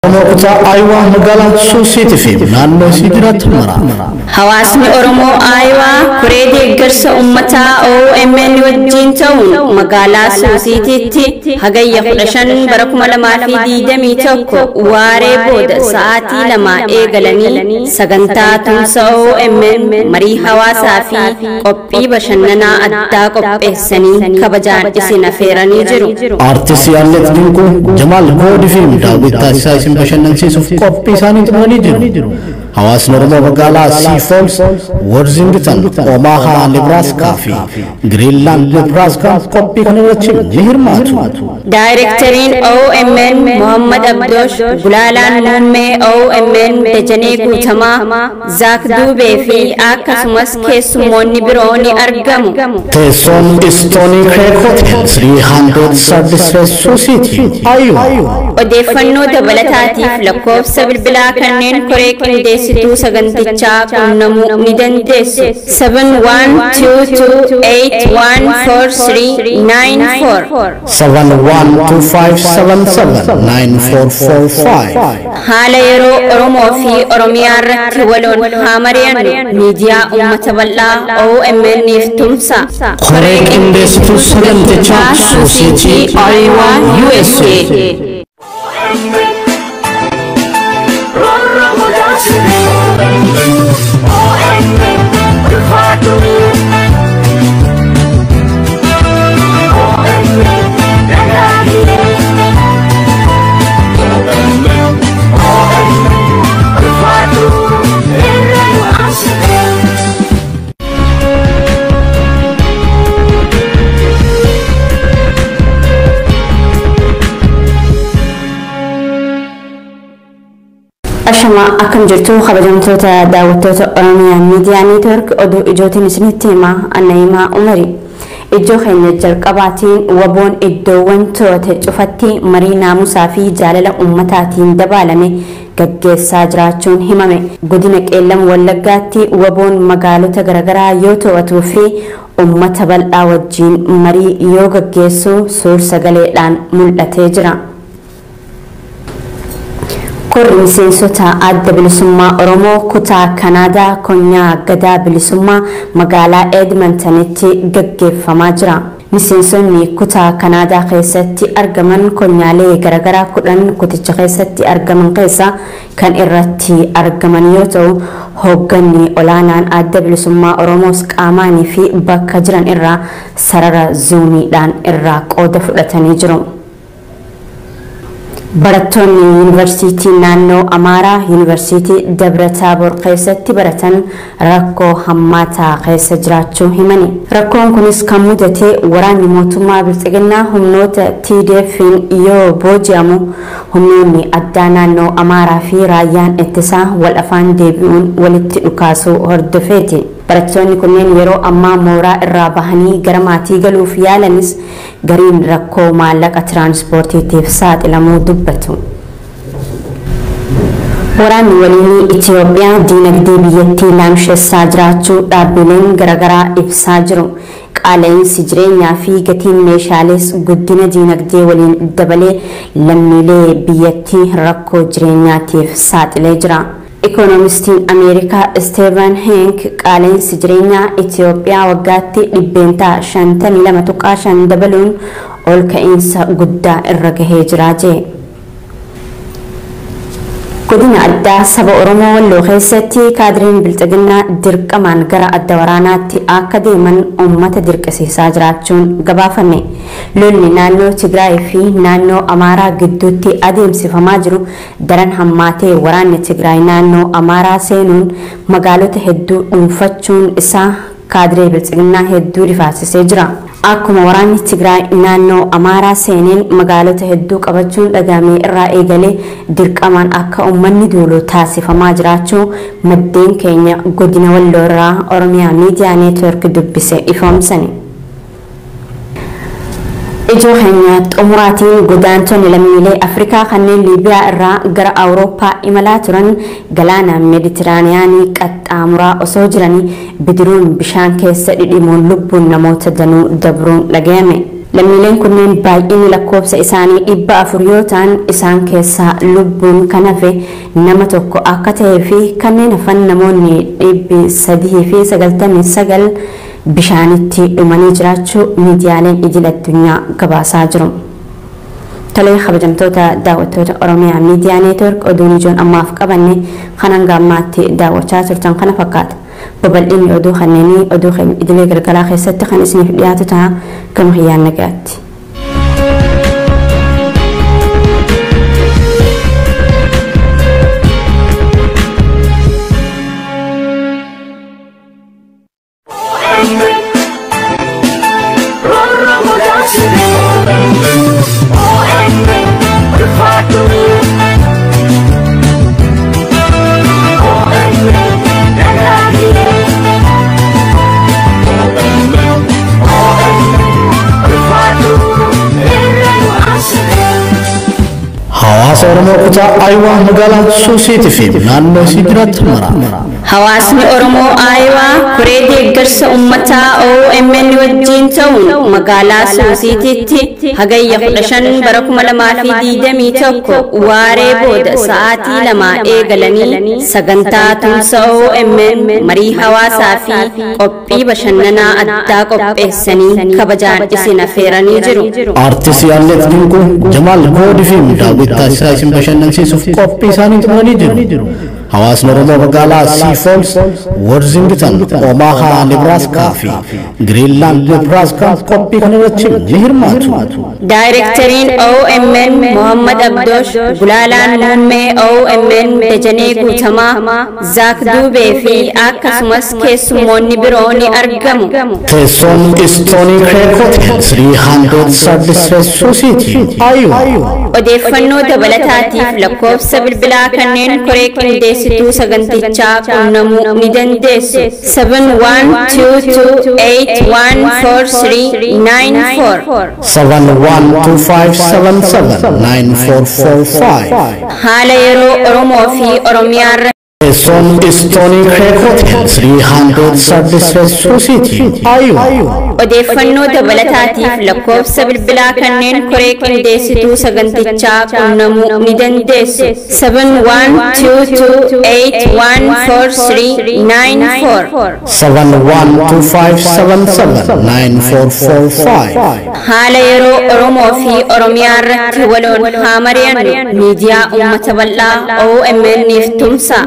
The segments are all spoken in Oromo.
Oromoo kutaa Aayuwaa magaalaa Suusiitii fi naannoo isii jiraatan maraaf. Hawaasni Oromoo Aayuwaa koree deeggarsa uummataa OMN wajjin ta'uun magaalaa Suusiitiitti hagayya 15 bara 2021 waaree booda sa'aatii 2 eegalanii sagantaa tumsa OMN, marii hawaasaa fi qophii bashannanaa addaa qopheessanii kabajaan isin affeeranii jiru. Aartist Yaallet Dinquu, Jamaal Koodii fi Daawwit Taasisaa isin bashannansiisuuf qophii isaanii xumuranii jiru. Hawaasni Oromoo magaalaa Sioux Falls, Worthington, Omaha, Nebraska fi Greenland, Nebraska qophii kana irratti ni hirmaatu. Daayirektariin OMN Muhammad Abdoosh, Gulaalaan Muummee OMN Dajanee Guutamaa, Zaak Duubee fi akkasumas keessummoonni biroo ni argamu. Teessoon Stony Creek Hotel, 333 Sioux City, Iowa. Odeeffannoo dabalataatiif lakkoofsa bilbilaa kanneen koree qindeessituu sagantichaa qunnamuu ni dandeessu. 7122814394. 7125779445. Haala yeroo Oromoo fi Oromiyaa irratti waloon haa mari'annu. Miidiyaa uummata bal'aa OMN'if tumsa. Koree qindeessituu sagantichaa, Sioux City, Iowa, USA. OMN ulfaatu, OMN dagaagee, OMN, OMN ulfaatu irra nu aansite. Ashama, akkam jirtu kabajamtoota daawwattoota Oromiyaa Miidiyaa Neetwork? Oduu ijootiin isinitti himaa, Annayimaa Umari. Ijoo keenya jalqabaatiin, WBOn iddoowwan to'ate cufatti marii naamusaa fi jaalala ummataatiin dabaalame gaggeessaa jiraachuun himame. Godina Qeellam Wallaggaatti WBOn magaalota garaagaraa yoo to'atuu fi ummata bal'aa wajjin marii yoo gaggeessu suur sagaleedhaan mul'atee jira. Korri miseensota Adda Bilisummaa Oromoo kutaa Kanaadaa konyaa Gadaa Bilisummaa magaalaa Edmontonitti gaggeeffamaa jira. Miseensonni kutaa Kanaadaa keessatti argaman konyaalee garaagaraa 10 kuticha keessatti argaman keessaa kan irratti argaman yoo ta'u, hoogganni olaanaan Adda Bilisummaa Oromoos qaamaanii fi bakka jiran irraa sarara zuumiidhaan irraa qooda fudhatanii jiru. Barattoonni Yuunivarsiitii naannoo Amaaraa Yuunivarsiitii Dabra Taaboor keessatti baratan rakkoo hammaataa keessa jiraachuu himani. Rakkoon kunis kan mudate waraanni mootummaa Bilxiginnaa humnoota TDF'n yoo booji'amu, humnoonni addaa naannoo Amaaraa fi raayyaan ittisaa wal afaan deebi'uun walitti dhukaasuu hordofeeti. Barattoonni kunneen yeroo ammaa mooraa irraa bahanii gara maatii galuuf yaalanis, gariin rakkoo maallaqa tiraanspoortiitiif saaxilamuu dubbatu. Waraanni waliinii Itoophiyaa diinagdee biyyattii laamshessaa jiraachuu dhaabbileen garaagaraa ibsaa jiru. Qaala'insi jireenyaa fi gatiin meeshaalees guddina diinagdee waliin dabalee lammiilee biyyattii rakkoo jireenyaatiif saaxilee jira. Ikoonomistiin Ameerikaa Steven Henk qaala'insi jireenyaa Itoophiyaa waggaatti 52.5% dabaluun ol ka'iinsa guddaa irra gahee jira jee. Godina addaa saba Oromoo Walloo keessatti kaadiriin Bilxiginnaa dirqamaan gara adda waraanaatti akka deeman uummata dirqisiisaa jiraachuun gabaafame. Lolli naannoo Tigraay fi naannoo Amaaraa gidduutti adeemsifamaa jiru daran hammaatee, waraanni Tigraay naannoo Amaaraa seenuun magaalota hedduu dhuunfachuun isaa kaadiree Bilxiginnaa hedduu rifaasisee jira. Akkuma waraanni Tigraay naannoo Amaaraa seeneen magaalota hedduu qabachuun dhagaamee irraa eegalee dirqamaan akka uummanni duulu taasifamaa jiraachuu maddeen keenya godina Walloo irraa Oromiyaa Miidiyaa Neetwork dubbise ifoomsani. Ijoo keenya xumuraatiin, godaantonni lammiilee Afrikaa kanneen Liibiyaa irraa gara Awurooppaa imalaa turan galaana Meeditiraaniyaanii qaxxaamuraa osoo jiranii bidiruun bishaan keessa dhidhimuun lubbuun namoota danuu dabruun dhagayame. Lammiileen kunneen baay'inni lakkoofsa isaanii 400 yoo ta'an isaan keessaa lubbuun kan hafe nama tokko akka ta'ee fi kanneen hafan namoonni 399 bishaanitti dhumanii jiraachuu miidiyaaleen idil addunyaa gabaasaa jiru. Tolee kabajamtoota daawwattoota Oromiyaa Miidiyaa Neetwoork oduun ijoon ammaaf qabanne kan hanga ammaatti daawwachaa turtan kana fakkaata. Babal'inni oduu kanneenii oduu keenya idilee galgalaa keessatti kan isiniif dhiyaatu ta'a gama kiyyaan nagaatti. Hawaasa Oromoo kutaa Ayiwaa magaalaa Suusiitii fi naannoo isii jiraatan mara. Hawaasni Oromoo Ayiwaa koree deeggarsa uummataa OMN wajjin ta'uun magaalaa Suusiitiitti hagayya 15 bara 2021 waaree booda sa'aatii 2 eegalanii sagantaa tumsa OMN marii hawaasaa fi qophii bashannanaa addaa qopheessanii kabajaan isin affeeranii jiru. Aartist Yaallet Dinquu, Jamaal Koodii fi Daawwit Taasisaa isin bashannansiisuuf qophii isaanii xumuranii jiru. Hawaasni Oromoo magaalaa Sioux Falls, Worthington, Omaha, Nebraska fi Greenland, Nebraska qophii kana irratti ni hirmaatu. Daayirektariin OMN Muhammad Abdoosh, Gulaalaan Muummee OMN Dajanee Guutamaa, Zaak Duubee fi akkasumas keessummoonni biroo ni argamu. Teessoon Stony Creek Hotel 333 Sioux City, Iowa. Odeeffannoo dabalataatiif lakkoofsa bilbilaa kanneen koree qindeessituu sagantichaa qunnamuu ni dandeessu. 7122814394 7125779445. Haala yeroo Oromoo fi Oromiyaa irra Teessoon Stony Creek Hotel 333 Sioux City, Iowa. Odeeffannoo dabalataatiif lakkoofsa bilbilaa kanneen koree qindeessituu sagantichaa qunnamuu ni dandeessu. 7122814394 7125779445. Haala yeroo Oromoo fi Oromiyaa irratti waloon haa mari'annu. Miidiyaa uummata bal'aa OMN'if tumsa.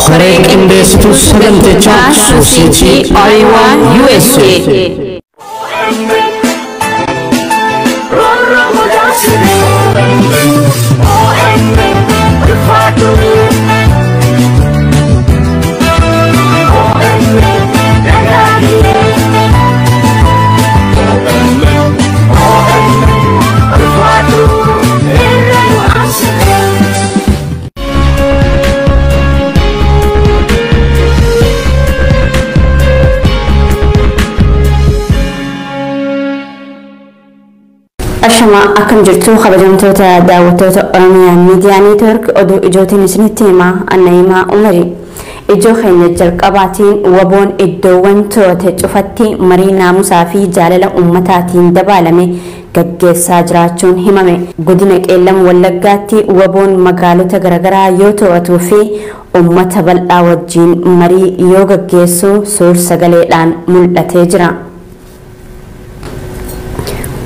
Koree qindeessituu sagantichaa Sioux City, Iowa, USA. Ashama akkam jirtu kabajamtoota daawwattoota Oromiyaa Miidiyaa Neetwoork oduu ijootiin isinitti himaa Annayimaa Umarii. Ijoo keenya jalqabaatiin waboon iddoowwan to'ate cufatti marii naamusaa fi jaalala uummataatiin dabaalame gaggeessaa jiraachuun himame. Godina Qeellam Wallaggaatti waboon magaalota garaagaraa yoo to'atuu fi uummata bal'aa wajjin marii yoo gaggeessu suur sagaleedhaan mul'atee jira.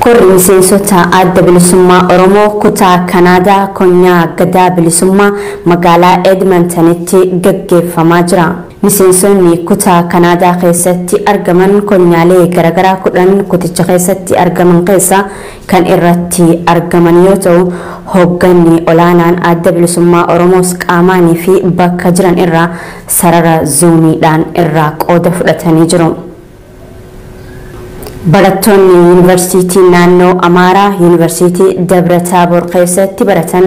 Korri miseensota adda bilisummaa Oromoo kutaa Kanaadaa konyaa gadaa bilisummaa magaalaa Edmontonitti gaggeeffamaa jira. Miseensonni kutaa Kanaadaa keessatti argaman konyaalee garaagaraa 10 kuticha keessatti argaman keessaa kan irratti argaman yoo ta'u, hoogganni olaanaan adda bilisummaa Oromoos qaamaanii fi bakka jiran irraa sarara zuumiidhaan irraa qooda fudhatanii jiru. Barattoonni yuunivarsiitii naannoo Amaaraa yuunivarsiitii Dabra Taaboor keessatti baratan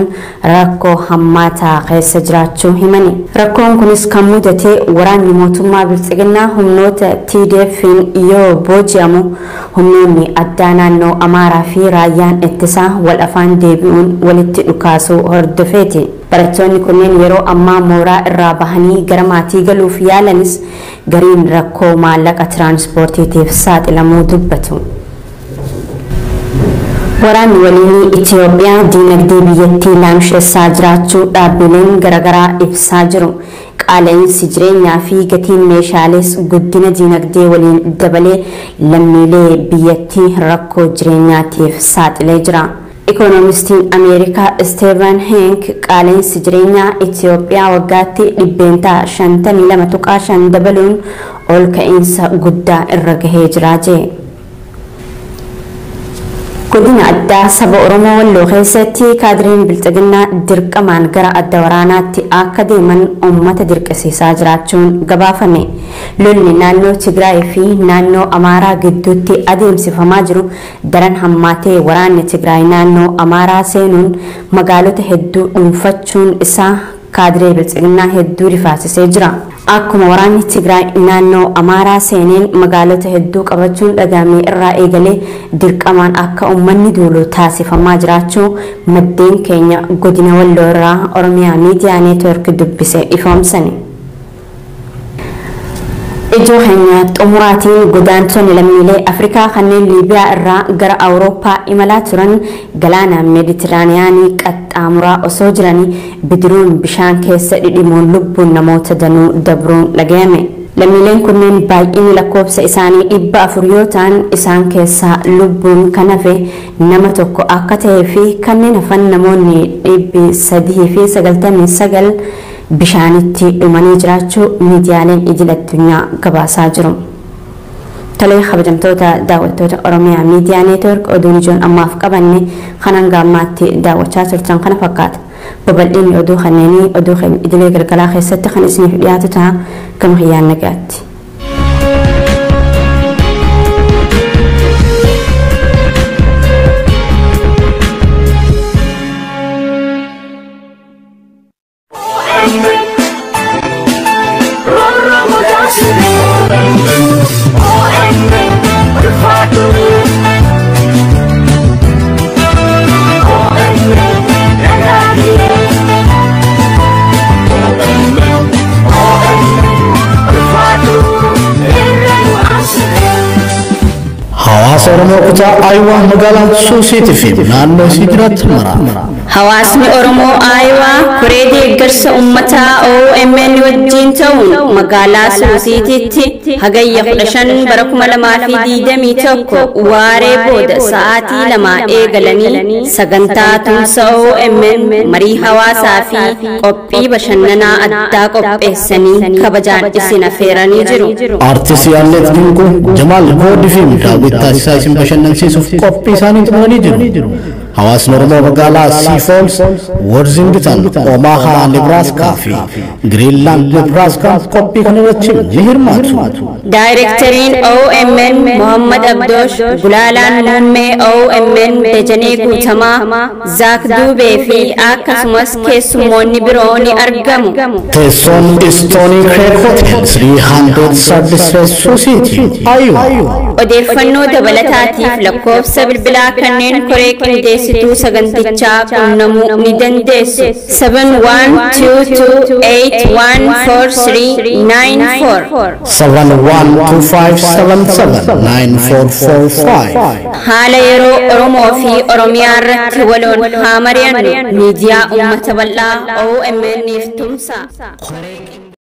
rakkoo hammaataa keessa jiraachuu himani. Rakkoon kunis kan mudate waraanni mootummaa Bilxiginnaa humnoota TDF'n yoo booji'amu humnoonni addaa naannoo Amaaraa fi raayyaan ittisaa wal afaan deebi'uun walitti dhukaasuu hordofeeti. Barattoonni kunneen yeroo ammaa mooraa irraa bahanii gara maatii galuuf yaalanis gariin rakkoo maallaqa tiraanspoortiitiif saaxilamuu dubbatu. Waraanni waliinii Itoophiyaa diinagdee biyyattii laamsheessaa jiraachuu dhaabbileen garaagaraa ibsaa jiru. Qaala'insi jireenyaa fi gatiin meeshaalees guddina diinagdee waliin dabalee lammiilee biyyattii rakkoo jireenyaatiif saaxilee jira. Ikoonomistiin Ameerikaa Steven Henk qaala'insi jireenyaa Itoophiyaa waggaatti 52.5% dabaluun ol ka'iinsa guddaa irra gahee jira jee. Godina addaa saba Oromoo Walloo keessatti kaadiriin bilxiginnaa dirqamaan gara adda waraanaatti akka deeman uummata dirqisiisaa jiraachuun gabaafame. Lolli naannoo Tigraay fi naannoo Amaaraa gidduutti adeemsifamaa jiru daran hammaatee waraanni Tigraay naannoo Amaaraa seenuun magaalota hedduu dhuunfachuun isaa kaadiree bilxiginnaa hedduu rifaasisee jira. Akkuma waraanni Tigraay naannoo Amaaraa seeneen magaalota hedduu qabachuun dhagaamee irraa eegalee dirqamaan akka uummanni duulu taasifamaa jiraachuu maddeen keenya godina Walloo irraa Oromiyaa Miidiyaa Neetwoork dubbise ifoomsani. Ijoo keenya xumuraatiin godaantonni lammiilee Afrikaa kanneen Liibiyaa irraa gara Awurooppaa imalaa turan galaana Meeditiraaniyaanii qaxxaamuraa osoo jiranii bidiruun bishaan keessa dhidhimuun lubbuun namoota danuu dabruun dhagayame. Lammiileen kunneen baay'inni lakkoofsa isaanii 400 yoo ta'an isaan keessaa lubbuun kan hafe nama tokko akka ta'ee fi kanneen hafan namoonni 399 bishaanitti dhumanii jiraachuu miidiyaaleen idil addunyaa gabaasaa jiru. Tolee kabajamtoota daawwattoota Oromiyaa Miidiyaa Neetwoork oduun ijoon ammaaf qabanne kan hanga ammaatti daawwachaa turtan kana fakkaata. Babal'inni oduu kanneenii oduu idilee galgalaa keessatti kan isiniif dhiyaatu ta'a. Gama kiyyaan nagaatti. Hawaasa Oromoo kutaa Ayiwaa magaalaa Suusiitii fi naannoo isii jiraatan mara. Hawaasni Oromoo Ayiwaa koree deeggarsa uummataa OMN wajjin ta'uun magaalaa Suusiitiitti hagayya 15 bara 2021 waaree booda sa'aatii 2 eegalanii sagantaa tumsa OMN marii hawaasaa fi qophii bashannanaa addaa qopheessanii kabajaan isin affeeranii jiru. Aartist Yaallet Dinquu Jamaal Koodii fi daawwit taasisaa isin bashannansiisuuf qophii isaanii xumuranii jiru. Hawaasni Oromoo magaalaa Sioux Falls, Worthington, Omaha, Nebraska fi Greenland, Nebraska qophii kana irratti ni hirmaatu. Daayirektariin OMN Muhammad Abdoosh, Gulaalaan Muummee OMN Dajanee Guutamaa, Zaak Duubee fi akkasumas keessummoonni biroo ni argamu. Teessoon Stony Creek Hotel 300 Service Sioux City, Iowa. Odeeffannoo dabalataatiif lakkoofsa bilbilaa kanneen koree qindeessituu sagantichaa qunnamuu ni dandeessu. 7122814394 7125779445. Haala yeroo Oromoo fi Oromiyaa irratti waloon haa mari'annu. Miidiyaa uummata bal'aa OMN if tumsa.